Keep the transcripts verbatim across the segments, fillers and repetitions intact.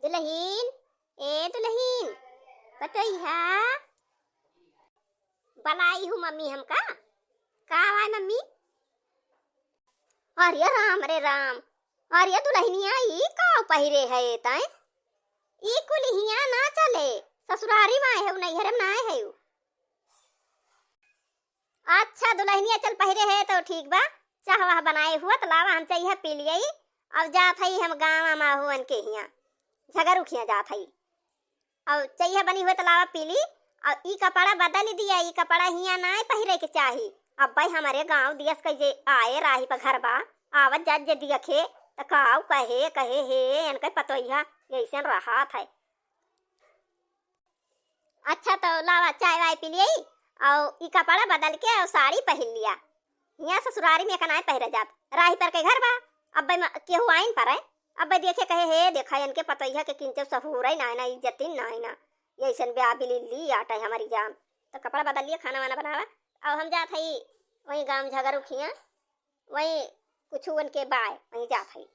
दुलहिन, ए दुलहिन, पतोहिया, बलाई हूँ मम्मी हमका। का आवाय मम्मी? अरे राम रे राम, अरे दुलहिनिया, ई का पहिरे है तैं? ई कुल हियाँ ना चले, ससुरारी मा आए है, नैहरे मा ना आए है। अच्छा दुलहिनिया, चल पहिरे है तो ठीक बा, चाह वाह बनाए हुआ तो लावा, हम चइहा पी लियई। अब जात हई हम गाँव मा हुअन के हियाँ, झगरू खियाँ जात हई। अब चइहा बनी हुए तो लावा पी ली। अब ई कपड़ा बदल दिया, ई कपड़ा हियाँ नाय पहिरे के चाही। अब भाई हमरे गाँव दियस कइसे आए राही पर घर बा, आवत जात जे दियखे त काऊ कहे, कहे हे इनके पतोहिया ऐसन रहत है। अच्छा तो लावा चाय वाय पी लियई, अउ ई कपड़ा बदल के अउ साड़ी पहिर लिया। हियाँ ससुरारी में कनाए पहिरा जात, राही पर के घर बा। अब्बे म-, केहू आइन पर है, अब्बे देखे कहे, "हे देखा, इनके पतोहिया के किंचो सहूर है ना, ना इज्जतिन ना, ना ये ऐसन ब्याह बिलिल्ली आटा है हमारी जान।" तो कपड़ा बदल लिया, खाना वाना बनावा। अब हम जात हई वहीं गाँव झगरू खियाँ, वहीं कुछ उनके बाय, वहीं जात हई।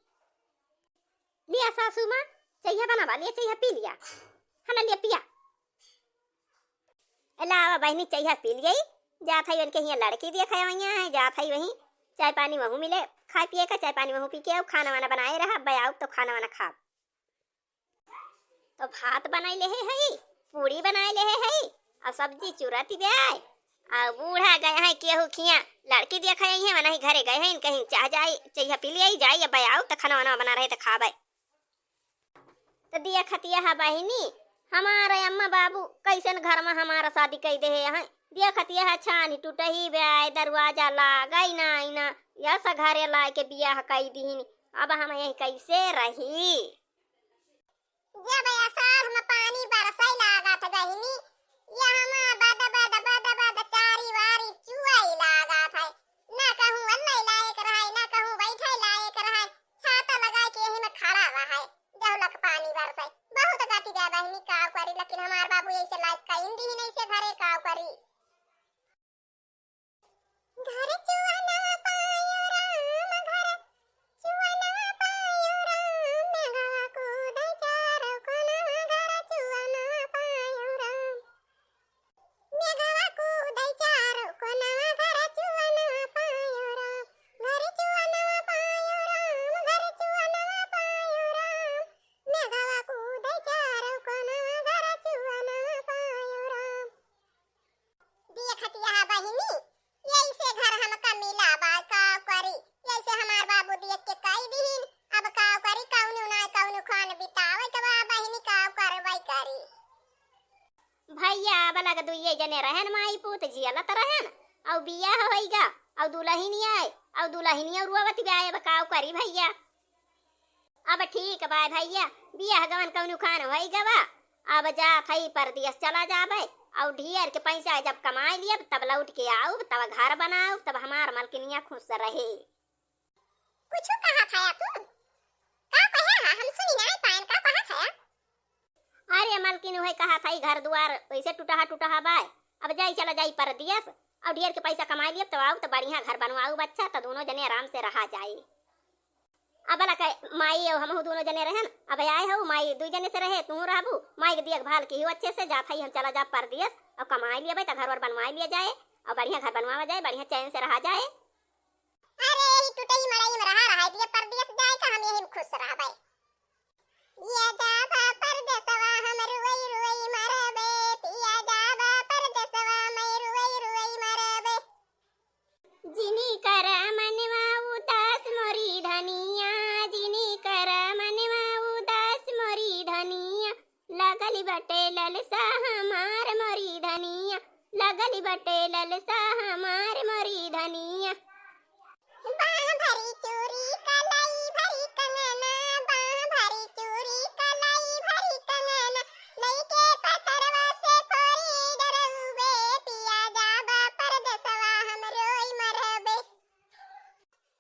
लिया सासू माँ, चइहा बनावा, लिया चइहा पी लिया, है ना, लिया पिया। ए लावा बहिनी, चइहा पी लियई, जात हई उनके हियाँ लड़की देखे वहीं है, जात हई वहीं चाय पानी वहूँ मिले, खाए पिए का चाय पानी वहूँ पी के आऊ, खाना वाना बनाए रहा, अब्बे आऊ तो खाना वाना खाब। तो भात बनाई लेहे हई, पूड़ी बनाई लेहे हई, अउ सब्जी चुरत बे आए, अउ बूढ़ा गए हैं केहू खियाँ लड़की देखे आई है, वनही घरे गए हैं, कहीं चाह जाई, चइहा पी लियई, जाई, अब्बे आऊ तो खाना वाना बना रहे तो खाबे। त दिया खतिया हा बहिनी, हमार अम्मा बाबू कैसन घर मा हमार शादी कई देहे हैं। दिया खतिया हा छानी टूटही बे आए, दरवाजा लागई ना, आई ना, यस घरे लाए के बियाह कई दिहिन। अब हम यही कैसे रही? जब असाढ़ मा पानी बरसई लागत बहिनी, ये हमार बद बद बद बद चारी वारी चुअई लागत है। ना कहूँ अल्लई लायक रहै, ना कहूँ बैठै लायक रहै, छाता लगाए के यही में खड़ा रहै, जहुलक पानी बरसै। बहुत गति बा बहिनी, काव करी, लेकिन हमार बाबू ऐसे लायक कइन दिहिन, ऐसे घरे काव करी। घर चुअना पायो राम, घर चुअना पायो राम, मेघवा कूदै चारो कोना, घर चुअना पायो राम। मेघवा कूदै चारो कोनवा, घर चुअनवा पायो राम, घर चुअनवा पायो राम, घर चुअनवा पायो राम। मेघवा कूदै चारो कोनवा, घर चुअनवा पायो राम। देखत यह बहिनी, यैसे घर हमका मिला बा, का करी? यैसे हमार बाबू देख के कई दिहिन, अब का करी? कौनो ना कौनो खान बितावे के बा बहिनी, का करबै करी? भैया, अब लग दुइये जने रहन, माई पूत जियलत रहन, अउ बियाह होइगा, अउ दुलहिनिया आए, अउ दुलहिनिया रोवत बा, अब काव करी भैया? अब ठीक बा भैया, बियाह गवन कउनो खान होइगा बा, अब जात हई परदेस चला जाबे, अउ ढेर के पैसा जब कमाई लियब, तब लौट के आउब, तब घर बनाउब, तब हमार मलकिनिया खुश रहे। कुछु कहा था तू? का कहे हा? हम सुनी ना पाएन, का कहा था? अरे मलकिन, उहे कहा था, ई घर दुआर वैसे टूटहा टूटहा बाय। अब जाई, चला जाई परदेस, अउ ढेर के पैसा कमाई लियब, तब आउब, तब बढ़िया घर बनवाउब, अच्छा, तब दोनों जने आराम से रहा जाई। अब लका माई अउ हमहू दोनों जने रहन, अब आए हउ, माई दुई जने से रहे, तू रहबू, माई के देखभाल किहू अच्छे से, जात हई हम चला जाब परदेस, अउ कमाई लियबे, तब घर वर बनवाई लिया जाए, अउ बढ़िया घर बनवावा जाए, बढ़िया चैन से रहा जाए। अरे, यही टुटही मड़ई में रहा, रहा दिए, परदेस जाए का, हम यही में खुश रहबे। पिया जाबा परदेसवा, हम रुवई रुवई मरबे, पिया जाबा परदेसवा, मैं रुवई रुवई मरबे। जिनी कर मनवा उदास मोरी धनिया, जिनी कर मनवा उदास मोरी धनिया, लगल बटे ललसा हमार मोरी धनिया, लगल बटे ललसा हमार मोरी धनिया। बाँह भरी चूरी कलाई भरी कंगना, बाँह भरी चूरी कलाई भरी कंगना, लइके पतरवा से फोरी डरउबे, पिया जाबा परदेसवा हम रोई मरबे।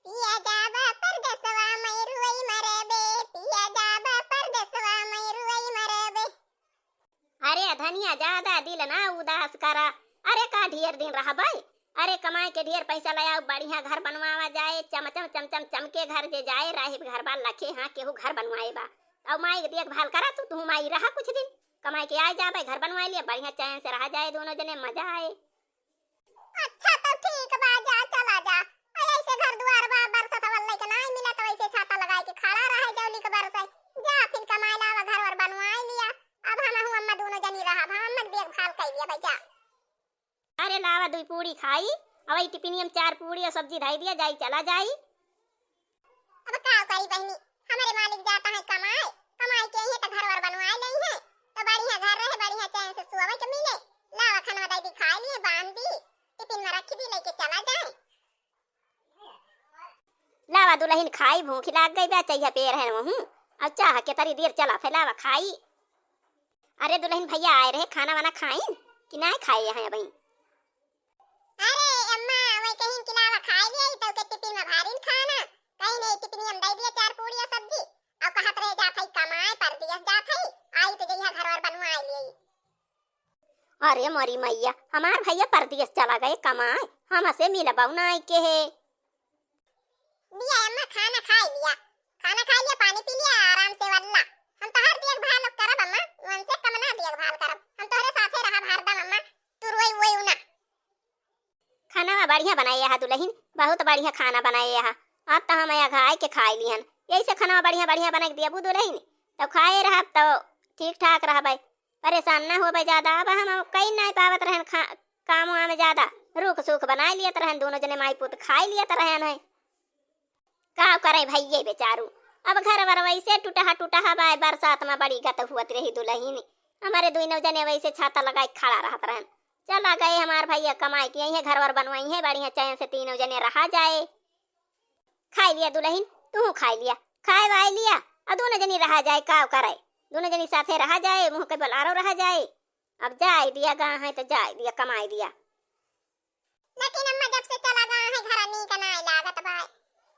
पिया जाबा परदेसवा मैं रुई मरबे, पिया जाबा परदेसवा मैं रुई मरबे। अरे धनिया, ज्यादा दिल ना उदास करा। अरे का ढेर दिन रहबे? अरे कमाए के ढेर पैसा ले आउ, बढ़िया घर बनवावा जाए, चमचम चमचम चमके घर जे जाए, राहिब घर बा लखे, हाँ केहू घर बनवाए बा। अब माई के देखभाल करा तू, तू माई रहा कुछ दिन, कमाई के आइ जाबे, घर बनवाइ लिया, बढ़िया चैन से रहा जाए दोनों जने, मजा आए। अच्छा तो ठीक बा, जा चला जा। अरे ऐसे घर दुआर बा, बरसत हवा लइके नाहीं मिला तो ऐसे छाता लगाइ के खड़ा रहे जौली के बरसे। जा फिर कमाइ लावा, घर वर बनवाइ लिया। अब हमहू अम्मा दोनों जनी रहब, हम अम्मा के देखभाल कइ लिया भाई, जा। अरे लावा दुइ पूड़ी खाई, अउ वही टिपिनिया में चार पूड़ी अउ सब्जी धइ दिया, जाई चला जाई। अब का करी बहिनी, हमरे मालिक जात हैं कमाए, कमाए के अइहैं त घर वर बनवाए लइहैं, त बढ़िया घर रहे, बढ़िया चैन से सोवे के मिले। लावा खनवा दइ दी, खाइ लिए, बांध दी, टिफिन में रखि दी, लइके चला जाए। लावा दुलहिन खाई, भूखि लाग गइ बा, चइहा पेर है वहूँ। अब चाह के तरी देर चलत है, लावा खाई। अरे दुलहिन भइया आए रहे, खाना वाना खाइन कि नाहीं खाए हैं अबहीं? अरे अम्मा, वही कहिन कि लावा खाइ लिए, तो के टिफिन में भरिन खाना, कहिन टिफिन में दइ दिया चार पूड़िया सब्जी, अउ कहत रहे जात है कमाए, परदेस जात है, आई तो जइहा घर वर बनवाइ लिए। अरे मोरी मइया, हमार भइया परदेस चला गए कमाए, हमसे मिलबउ नाहीं के है। लिया अम्मा, खाना खाइ लिया, खाना खाइ लिया, पानी पी लिया आराम से, वल्ला हम तोहर देखभाल करब अम्मा, उनसे कम ना देखभाल करब, हम तोहरे साथे रहब हरदम अम्मा, तू रोई वोई ना। खाना बढ़िया बनाए हा दुलहिन, बहुत बढ़िया खाना बनाए हा। अब त हम अघाइ के खाइ लिहन, यइसे खाना बढ़िया बढ़िया बनाइ के दियबू दुलहिन, तउ खाए रहब तउ ठीक ठाक रहबै, परेसान ना होबै ज्यादा। अब हम कइ नाहीं पावत रहन खा-, काम वाम ज्यादा, रूख सूख बनाइ लियत रहन, दोनों जने माई पूत खाइ लियत रहन है। का करै भइये बेचारू, अब घर वर वइसे टुटहा टुटहा बाय, बरसात मा बड़ी गत हुअत रही दुलहिन। हमरे दुइनौ जने वइसे छाता लगाइ खड़ा रहत रहन। चला गए हमार भइया कमाइ के, अइहैं घर वर बनवइहैं, बढ़िया चैन से तीनौ जने रहा जाए। खाइ लिया दुलहिन, तुहूँ खाइ लिया, खाइ वाइ लिया, अउ दोनों जनी रहा जाए, का करै, दोनों जनी साथे रहा जाए, मुँह के बोलारो रहा जाए। अब जाइ दिया गा है त जाइ दिया, कमाइ दिया। लेकिन अम्मा जब से चला गा है घर नीक नाहीं लागत बा।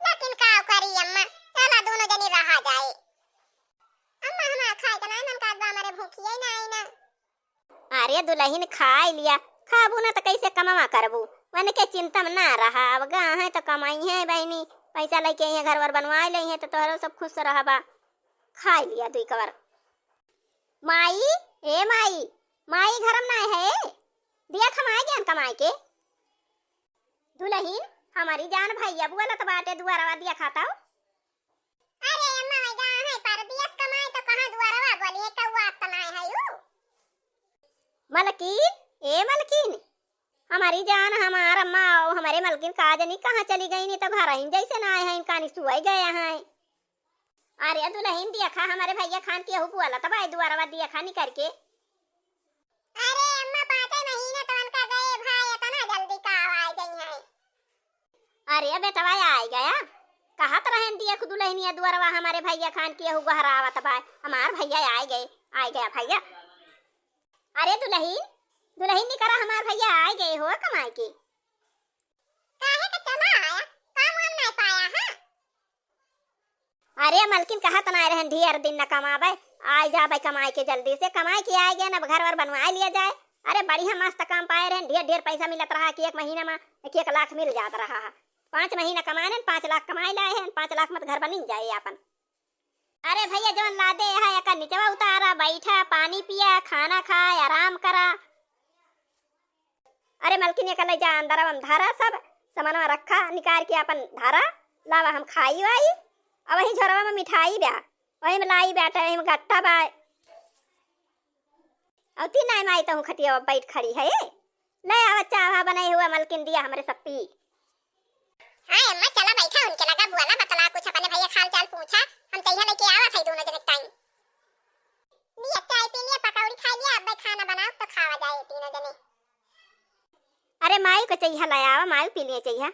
लेकिन का करी अम्मा, चला दोनों जनी रहा जाए। अम्मा हमार खाए के नाहीं मन करत बा, हमरे भूखिए नाहीं ना। अरे दुलहिन खाइ लिया, खाबू ना त कइसे कमवा करबू? वनके चिंता में ना रहा, अब गा है त कमइहैं बहिनी, पइसा लइके अइहैं घर वर बनवाइ लइहैं त तोहरो सब खुस रहबा। खाइ लिया दुइ कवर। माई, ए माई, माई घरम नाहीं है? दिया खमाए गयन कमाइ के। दुलहिन, हमरी जान भइया बोलत बाटे दुअरवा दिया खाताउ। अरे अम्मा, मैं गा है परदेस कमाए त कहाँ दुअरवा बोली है, कउआ त नाहीं है उ। मलकिन, ए मलकिन, हमरी जान, हमार अम्मा अउ हमरे मलकिन का जनी कहाँ चली गइन, त घरहिन जइसे नाहीं है, कानी सुअइ गए हैं। अरे दुलहिन देखा, हमरे भइया खान केहू बोलत बाय दुअरवा देखा निकरि के। अरे अम्मा, पाँचे महीना तो उनका गए भाई, एतना जल्दी का आइ गई हैं? अरे बेटवा आइ गया, कहत रहन देख दुलहिनिया दुअरवा हमरे भइया खान केहू गोहरावत बाय, हमार भइया आइ गए, आइ गया भइया। अरे दुलहिन, दुलहिन निकरा, हमार भइया आइ गए हो कमाइ के। काहे के चला आया, काम वाम नाहीं पाया है? अरे मलकिन, कहत नाहीं रहन ढेर दिन न कमाबै, आइ जाबै कमाइ के जल्दी से, कमाइ के आइ गए न, अब घर वर बनवाइ लिया जाए। अरे बढ़िया मस्त काम पाए रहन, ढेर ढेर पइसा मिलत रहा कि एक महीना मा एक एक लाख मिल जात रहा है। पाँच महीना कमाए रहन, पाँच लाख कमाइ लाए हैं, पाँच लाख मा त घर बनिन जाए आपन। अरे भइया जउन लादे है एका निचवा उतारा, बइठा, पानी पिया, खाना खाए, आराम करा। अरे मलकिन, एका लइ जा अंदरवा मा धरा, सब समनवा रखा, निकारि के आपन धरा, लावा हम खाई वाई। अउ वही झोरवा मा मिठाई बा, वही मा लाई बाटे, वही मा गट्टा बा। अउ तीन नाहीं माई तहूँ खटिया बइठ खड़ी है। लइ आवा चाह वाह बनाए हुआ मलकिन, दिया हमरे सब पी। हाँ अम्मा, चला बइठा, उनके लगा बोला बतला, कुछ अपने भइया क हाल चाल पूछा, हम चइहा लइके आवत है दोनों जने टाइम। लिया चाय पी लिया, पकौड़ी खाइ लिया, अब खाना बनाओ तो खावा जाए तीनों जने। अरे माई क चइहा लइ आवा, माई पी लिए चइहा।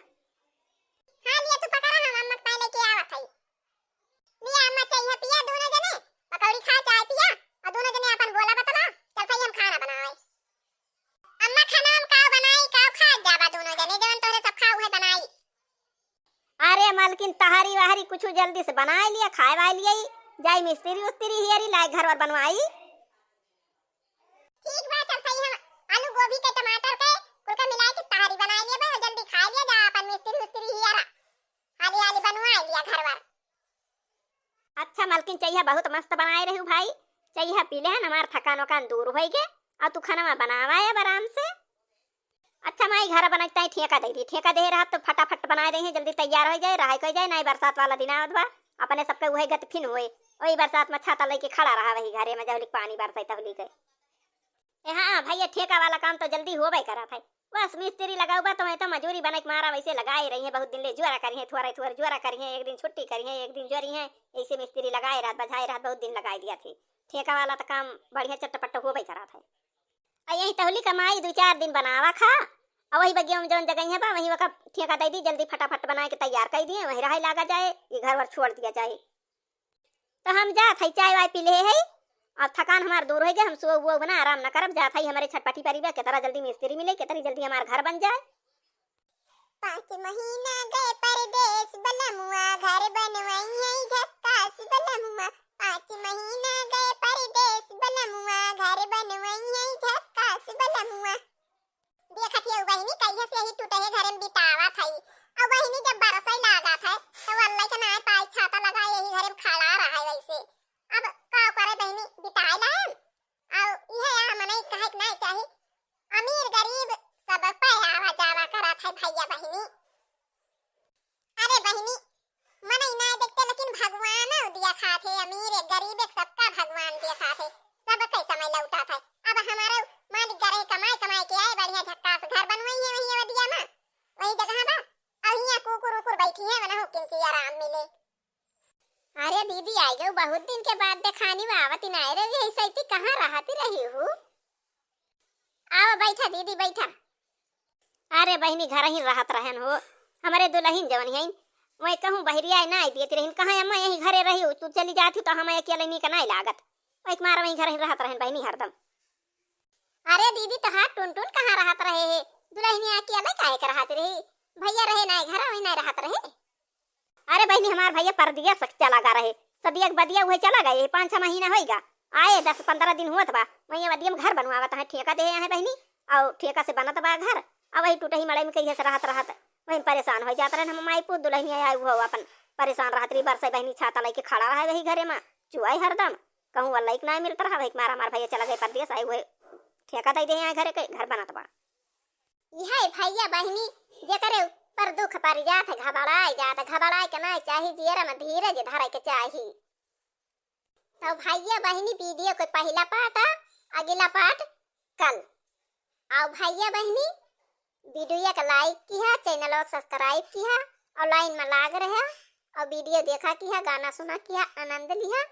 हाँ लिया तू पकड़ा, हम अम्मा क पाए लइके आवत है। लिया अम्मा चइहा पिया दोनों जने, पकौड़ी खा चाय पिया, अउ दोनों जने आपन बोला बतला, चल भाई हम खाना बनावे। अम्मा खाना हम काव बनाई, काव खा जाबा दोनों जने, जवन तोहरे सब खाऊ है बनाई। अरे मलकिन, तहरी वहरी कुछ जल्दी से बनाइ लिया, खाए वाए लिया, जाई मिस्त्री उस्त्री हियरी लाई घर वर बनवाई। ठीक बा, चल सही, हम आलू गोभी के टमाटर के कुल के मिलाइ के तहरी बनाइ लिया बा, जल्दी खाइ लिया जा, आपन मिस्त्री उस्त्री हियरा हाली हाली बनवाइ लिया घर वर। अच्छा मलकिन, चइहा बहुत मस्त बनाए रहू भाई, चइहा पी लेहन, हमार थकान वकान दूर होइगे। अउ तू खाना बनावा अब आराम से। अच्छा माई, घर बनत ताई ठेका दइ दी, ठेका देहे रहत तो फटाफट बनाए देहे, जल्दी तैयार होइ जाए, रहाई होइ जाए, नाहीं बरसात वाला दिन आवत बा, अपने सबके उहे गत फिन होए, ओही बरसात में छाता लइके खड़ा रहा वही घरे में, जहुलिक पानी बरसै तहुलिक। ए हाँ भइया, ठेका वाला काम तो जल्दी होबे करत है, बस मिस्त्री लगाऊ बा तो मैं तो मजूरी बनइक मारा वइसे लगाए रही है, बहुत दिन ले जुआरा करी है, थोड़ा थोड़ा जुआरा करी है, एक दिन छुट्टी करी है, एक दिन जुआरी है, ऐसे मिस्त्री लगाए रहत बझाए रहत बहुत दिन लगाए दिया थे। ठेका वाला तो काम बढ़िया चटपट होबे करत है। अउ यही तहुलिक माई दुइ चार दिन बनावा खा, अउ वही बगिया में जउन जगहिया बा, वहीं ओका ठेका दइ दी, जल्दी फटाफट बनाए के तैयार कइ दिए, वहीं रहाई लागा जाए, ये घर वर छोड़ दिया जाए। तो हम जात हई, चाय वाय पी लेहे हई, अब थकान हमार दूर होइगे, हम सोउ वोउ ना, आराम ना करब, जात हई, हमरे छटपटी परी बा, केतरा जल्दी मिस्त्री मिले, केतरी जल्दी हमार घर बन जाए। पाँच महीना गए परदेस बलमुआ, घर बनवइहैं झक्कास बलमुआ। पाँच महीना गए परदेस बलमुआ, घर बनवइहैं झक्कास बलमुआ। देखत हियउ बहिनी, कहिए से यही टूटहे घरे में बितावत हई। अउ बहिनी, जब बरसै लागत है, तो वल्लई के नाय पाई छाता लगाए यही घरे में खड़ा रहा है वइसे। अब का करे बहिनी, बिताए लायन। अउ इहे यहाँ मनई कहे के नाय चाही, अमीर गरीब सब पे आवा जावा करत है भइया बहिनी। अरे बहिनी, मनई नाय देखते लेकिन भगवान दिया खात है, अमीर एक गरीब एक सबका भगवान दिया खात है, सबके समय लौटात है। अब हमारे मालिक गरे कमाए कमाए के आए, बढ़िया झक्कास घर बनवइहैं वही अवधिया में, वही जगह बा। अब हियाँ कुकुर उकुर बैठी है, वनहु किंची आराम मिले। अरे दीदी, आइ गउ, बहुत दिन के बाद देखानी बा, आवत ही नाय रही, यही सैती कहाँ रहती रही हूँ? आवा बैठा दीदी, बैठा। अरे बहिनी, घरहिन रहत रहेन हो, हमरे दुलहिन जवन हइन, वही कहूँ बहरिया नाय दियत रहिन, कहाँ अम्मा यही घरे रही, तू चली जात ही तो हम अकेले नीक नाय लागत, वही मारा वही घरहिन रहत रहेन बहिनी हरदम। अरे दीदी, तोहार टुनटुन कहाँ रहत रहे है? दुलहिनिया अकेले काहे के रहत रही? भइया रहे नाय घर, वही नाय रहत रहे। अरे बहिनी, हमार भइया परदेस चला गा रहे, सदिया के बदिया उहे चला गए, पाँच छह महीना होइगा, आए दस पन्द्रह दिन हुअत बा, वही बदिया में घर बनवावत है, ठेका देहे हैं बहिनी, अउ ठेका से बनत बा घर, अउ वही टूटही मड़ई में कहिए से रहत रहत वही परेशान होइ जात रहेन हम माई पूत। दुलहिनिया आए उहो अपन परेशान रहत रही, बरसै बहिनी छाता लइके खड़ा रहे वही घरे में, चुआई हरदम, कहूँ वल्लई के नाय मिलत रहा, वही मारा हमार भइया चला गए परदेस, आए उहे ठेका दइ देहे हैं घरे के, घर बनत बा। इहे भइया बहिनी जेकरे ऊपर दुख परि जात है, घबराए जात है, घबराए के नाय चाही, जियरा में धीरज धरे के चाही। तो भइया बहिनी, video के पहिला part आ, अगिला part कल। अउ भइया बहिनी, video के like किहा, channel के subscribe किहा, अउ line में लाग रहा, अउ video देखा किहा, गाना सुना किहा, आनंद लिहा।